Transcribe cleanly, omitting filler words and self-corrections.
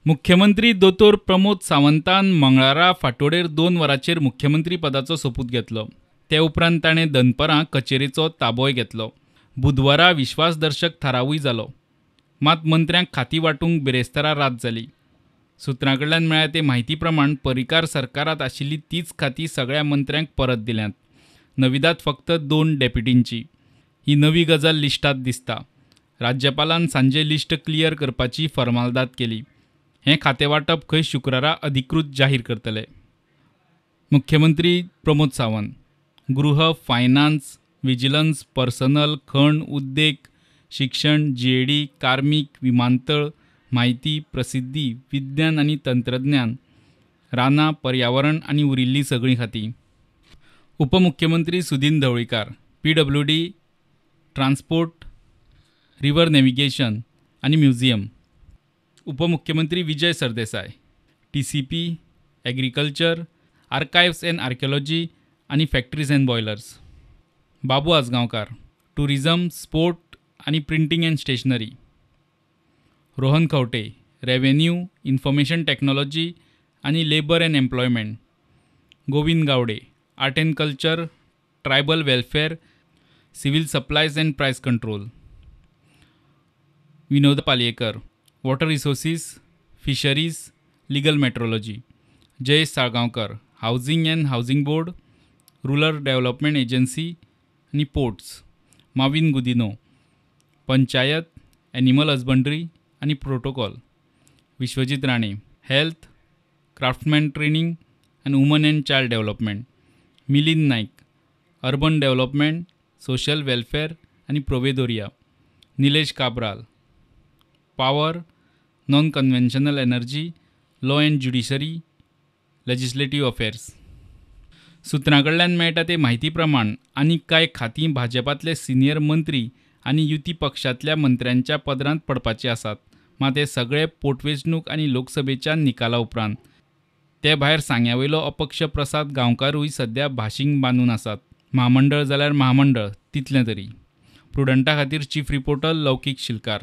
मुख्यमंत्री दोतोर प्रमोद सावंतान मंगळारा फांतोडेर 2 वरांचेर मुख्यमंत्री पदाचो सोपूत घेतलो. ते उपरांत ताणें दनपरां कचेरेचो ताबोय घेतलो. बुधवारा विश्वासदर्शक थारावूय जालो. मात मंत्र्यांक खातीं वांटूंक बिरेस्तारा रात जाली. सुत्रां कडल्यान मेळ्ळ्या ते म्हायती प्रमाण पर्रीकार सरकारांत आशिल्लीं तींच खातीं सगळ्या मंत्र्यांक परत दिल्यांत. नविदाद फक्त 2 डेप्युटींची. ही नवी गजाल लिस्टांत दिसता. राज्यपालान सांजे लिस्ट क्लियर करपाची फर्मालदाद केली. हें खातें वांटप खंय शुक्रारा अधिकृत जाहीर करतले. मुख्यमंत्री प्रमोद सावंत, गृह, फायनान्स, विजिलन्स, पर्सनल, खण, उद्देग, शिक्षण, जीएडी, कार्मीक, विमानतळ, म्हायती, प्रसिद्धी, विज्ञान आनी तंत्रज्ञान, रानां, पर्यावरण आनी उरिल्लीं सगळीं खातीं. उपमुख्यमंत्री Sudin Dhavalikar, PWD, transport, river navigation आनी म्युझियम. उपमुख्यमंत्री Vijay Sardesai, TCP, agriculture, archives and archaeology आनी factories and boilers. Babu Ajgaonkar, tourism, sport आनी printing and stationery. Rohan Khaunte, revenue, information technology आनी labour and employment. Govind Gawde, art and culture, tribal welfare, civil supplies and price control. Vinod Palyekar, water resources, fisheries, legal metrology. Jayesh Salgaonkar, housing and housing board, rural development agency आनी ports. Mauvin Godinho, panchayat, animal husbandry आनी protocol. Vishwajit Rane, health, craftsman training आनी woman and child development. Milind Naik, urban development, social welfare आनी Provedoria. Nilesh Cabral, power, non conventional energy, law and judiciary, legislative affairs. सुत्रां कडल्यान मेळटा ते म्हायती प्रमाण आनीक कांय खातीं भाजपांतले सिनियर मंत्री आनी युती पक्षांतल्या मंत्र्यांच्या पदरांत पडपाची आसात. मात हे सगळे पोटवेंचणूक आनी लोकसभेच्या निकाला उपरांत. ते भायर सांग्या वयलो अपक्ष प्रसाद गांवकारूय सध्या भाशींग बांदून आसात. म्हामंडळ जाल्यार म्हामंडळ तितलें तरी. प्रुडंटा खातीर चीफ रिपोर्टर लौकीक शिलकार.